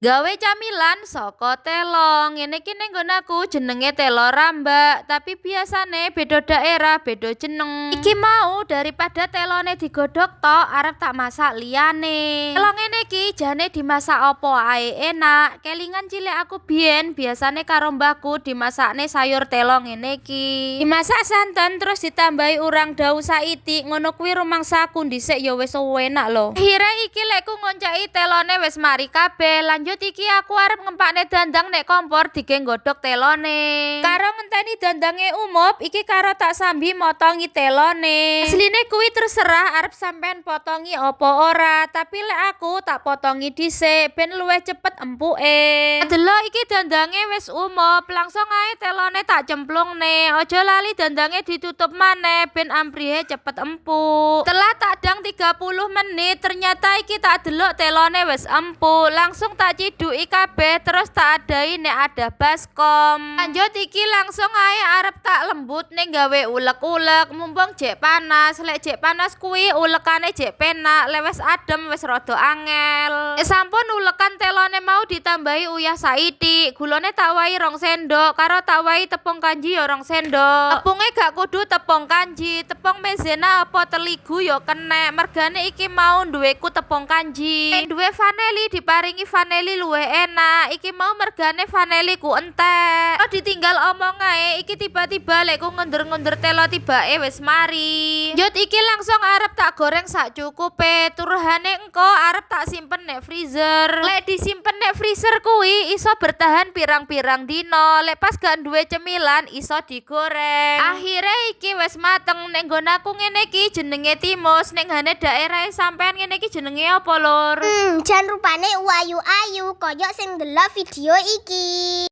Gawe camilan saka telo. Ngene iki ning nggon aku jenenge telo rambak, tapi biasane beda daerah beda jeneng. Iki mau daripada telone digodhog tok, arep tak masak liyane. Telo ngene iki jane dimasak apa ae enak. Kelingan cilik aku biyen biasane karo mbahku dimasakne sayur telo ngene iki. Dimasak santen terus ditambahi urang dahu saithik, ngono kuwi rumangsaku dhisik ya wis enak lho. Akhire iki lekku ngonceki telone wis mari kabeh. Lanjut iki aku arep ngempakne dandang nek kompor digawe nggodhog telone. Karo ngenteni dandange umup, iki karo tak sambi motongi telone. Asline kuwi terserah arep sampean potongi apa ora, tapi lek aku tak potongi dhisik ben luwih cepet empuke. Delok iki dandange wis umup, langsung ae telone tak cemplungne. Aja lali dandange ditutup maneh ben amprihe cepet empuk. Setelah tak dang 30 menit, ternyata iki tak delok telone wis empuk. Langsung tak ciduki kabeh terus tak adahi nek ada baskom. Lanjut iki langsung ae arep tak lembut ning gawe ulek-ulek, mumpung jek panas. Lek jek panas kuwi ulekane jek penak, lek wis adem wis rada angel. Sampun ulekan telone mau ditambahi uyah saithik, gulane tak wahi 2 sendok, karo tak wahi tepung kanji ya 2 sendok. Tepunge gak kudu tepung kanji, tepung maizena apa terigu ya kenek. Mergane iki mau duweku tepung kanji. Nek duwe vaneli diparingi vaneli luwih enak. Iki mau mergane vaneliku entek. Oh, ditinggal omong ae, iki tiba-tiba lekku ngundur-ngundur telo tibake wis mari. Njut iki langsung arep tak goreng sak cukupe. Turuhane engko arep tak simpen nek freezer. Lek disimpen nek freezer kuwi iso bertahan pirang-pirang dino. Lek pas gak duwe cemilan iso digoreng. Akhire iki wis mateng. Nek nggon aku ngene iki jenenge timus, nek nggane daerahe sampean ngene iki jenenge apa, Lur? Jan rupane uayu-ayu koyok sing ndelok video iki.